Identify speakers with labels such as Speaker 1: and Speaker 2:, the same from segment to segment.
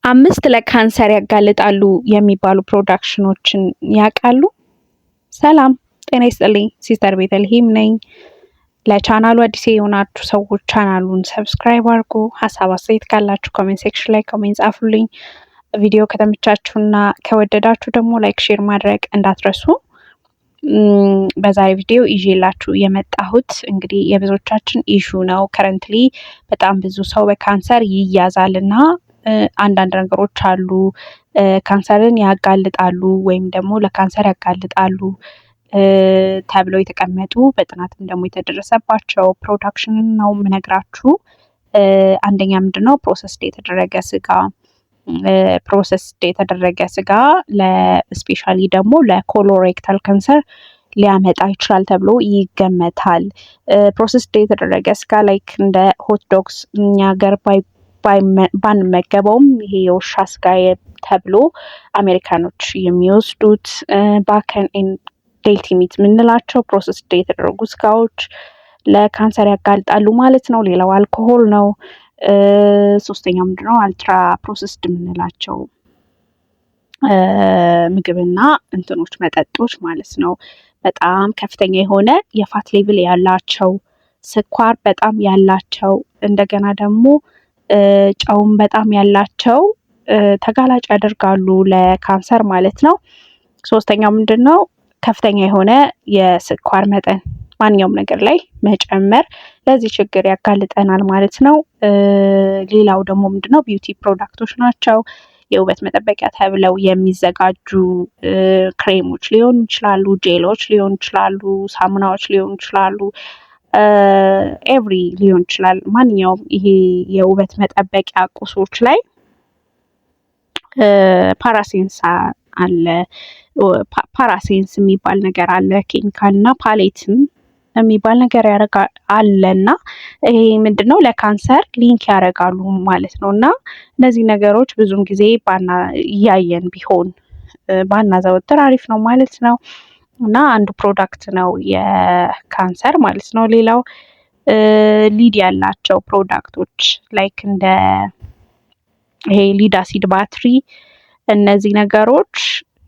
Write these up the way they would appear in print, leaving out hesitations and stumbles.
Speaker 1: አምስት ለካንሰር ያጋልጣሉ የሚባሉ production ኦችን ያውቃሉ? ሰላም ጤና ይስጥልኝ። ሲስተር ቤተልሔም ነኝ። ለቻናሉ አዲስ የሆናችሁ ሰዎች ቻናሉን subscribe አድርጉ። ሀሳብ አስተያየት ካላችሁ comment section ላይ comment ጻፉልኝ። ቪዲዮ ከተመቻችሁና ከወደዳችሁ ደግሞ like፣ share ማድረግ እንዳትረሱ። በዛሬ ቪዲዮ ይዤላችሁ የመጣሁት እንግዲህ የብዙዎቻችን issue ነው። Currently በጣም ብዙ ሰው በካንሰር ይያዛል እና አንዳንድ ነገሮች አሉ ካንሰርን ያጋልጣሉ ወይም ደግሞ ለካንሰር ያጋልጣሉ ተብለው የተቀመጡ፣ በጥናትም ደግሞ የተደረሰባቸው production ነው የምነግራችሁ። አንደኛ ምንድነው? Processed የተደረገ ስጋ። Processed የተደረገ ስጋ ለ especially ደግሞ ለ colorectal cancer ሊያመጣ ይችላል ተብሎ ይገመታል። Processed የተደረገ ስጋ like እንደ hot dogs፣ እኛ ሀገር ባንመገበውም ይሄ የውሻ ስጋ ተብሎ አሜሪካኖች የሚወስዱት፣ bacon፣ deli meat የምንላቸው processed የተደረጉ ስጋዎች ለካንሰር ያጋልጣሉ ማለት ነው። ሌላው አልኮሆል ነው። ሶስተኛው ምንድነው? Ultra processed የምንላቸው ምግብና እንትኖች፣ መጠጦች ማለት ነው። በጣም ከፍተኛ የሆነ የ fat level ያላቸው፣ ስኳር በጣም ያላቸው፣ እንደገና ደግሞ ጨውም በጣም ያላቸው ተጋላጭ ያደርጋሉ ለካንሰር ማለት ነው። ሶስተኛው ምንድን ነው? ከፍተኛ የሆነ የስኳር መጠን ማንኛውም ነገር ላይ መጨመር ለዚህ ችግር ያጋልጠናል ማለት ነው። ሌላው ደግሞ ምንድነው? Beauty product ኦች ናቸው። የውበት መጠበቂያ ተብለው የሚዘጋጁ ክሬሞች ሊሆኑ ይችላሉ፣ ጄሎች ሊሆኑ ይችላሉ፣ ሳሙናዎች ሊሆኑ ይችላሉ፣ every ሊሆን ይችላል። ማንኛውም ይሄ የውበት መጠበቂያ ቁሶች ላይ parabens አለ፣ parabens የሚባል ነገር አለ፣ ኬሚካል እና phthalate ም የሚባል ነገር አለ እና ይሄ ምንድን ነው? ለካንሰር link ያደርጋሉ ማለት ነው። እና እነዚህ ነገሮች ብዙም ጊዜ ባና እያየን ቢሆን ባናዘወትር አሪፍ ነው ማለት ነው። እና አንዱ product ነው የካንሰር ማለት ነው። ሌላው lead ያላቸው product ኦች like እንደ ይሄ lead acid battery፣ እነዚህ ነገሮች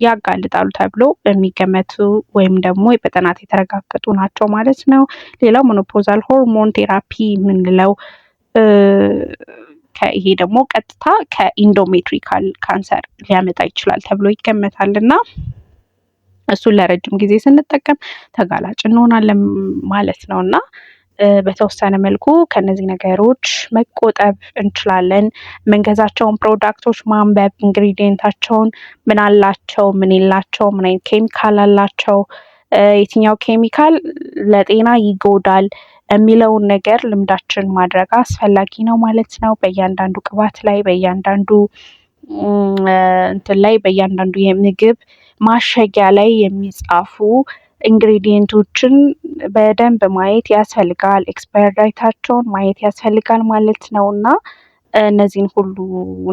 Speaker 1: ያጋልጣሉ ተብሎ የሚገመቱ ወይም ደግሞ በጥናት የተረጋገጡ ናቸው ማለት ነው። ሌላው menopausal hormone therapy የምንለው፣ ይሄ ደግሞ ቀጥታ ከ endometrial cancer ሊያመጣ ይችላል ተብሎ ይገመታል እና እሱን ለረጅም ጊዜ ስንጠቀም ተጋላጭ እንሆናለን ማለት ነው። እና በተወሰነ መልኩ ከነዚህ ነገሮች መቆጠብ እንችላለን። የምንገዛቸውን product ኦች ማንበብ፣ ingredient ኣቸውን፣ ምን አላቸው፣ ምን የላቸው፣ ምን አይነት ኬሚካል አላቸው፣ የትኛው ኬሚካል ለጤና ይጎዳል የሚለውን ነገር ልምዳችን ማድረግ አስፈላጊ ነው ማለት ነው። በእያንዳንዱ ቅባት ላይ፣ በእያንዳንዱ እንትን ላይ፣ በእያንዳንዱ የምግብ ማሸጊያ ላይ የሚጻፉ ingredient ኦችን በደንብ ማየት ያስፈልጋል። Expire date ኣቸውን ማየት ያስፈልጋል ማለት ነው። እና እነዚህን ሁሉ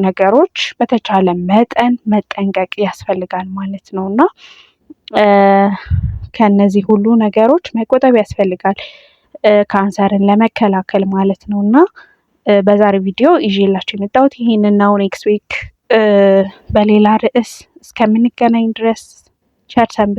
Speaker 1: ነገሮች በተቻለ መጠን መጠንቀቅ ያስፈልጋል ማለት ነው። እና ከእነዚህ ሁሉ ነገሮች መቆጠብ ያስፈልጋል ካንሰርን ለመከላከል ማለት ነው። እና በዛሬ ቪዲዮ ይዤላችሁ የመጣሁት ይሄንን ነው። Next week በሌላ ርዕስ እስከምንገናኝ ድረስ ቸር ሰንብቱ።